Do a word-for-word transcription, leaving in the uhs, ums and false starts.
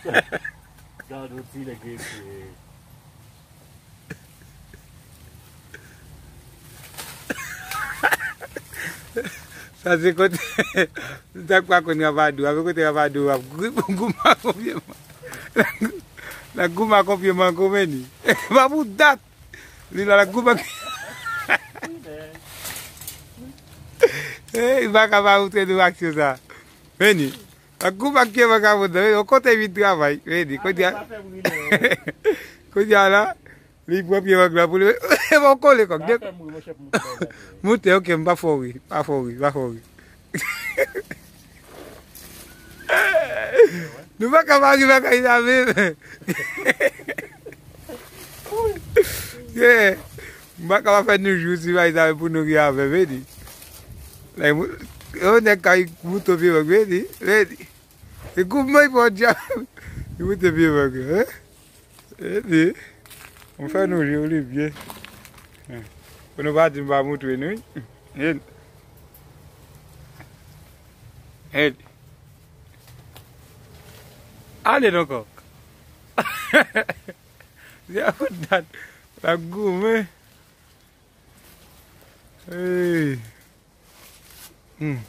Gad yon ti nèg epi. Sa se kote. M ta pa konn Ravadou. Avè kote Ravadou ap gou-, goumen ak yon pye mango. L ap goumen ak yon pye mango, men li. Pa pou dat. Li la, l ap goumen ak. Ey, m pa ka pa moutre nou aksyon sa. Men li. L ap goumen ak pye mango, men li. Yon kote vin travay. Men li. Kote a. Kote a la. Li pran pye mango la pou li. E bon, kole kòk. Moute, ok, m pa fè w ri. Pa fè w ri, pa fè w ri. Nou pa ka pa ri bagay sa menm. Yeah. M pa ka pa fè nou jou si bagay sa menm pou nou ri avè, vini. Like, mou-, yon nèg kay mouton pye mango, vini, vini. E goumen pou djab. Li mouton pye mango, hein? Ede. M fè nou joli byen. Pou nou pa di m pa moutre nou, wi. Ede. Ede. Ale non, kòk. Se a fout dat. L ap goumen. Hey. Hmm.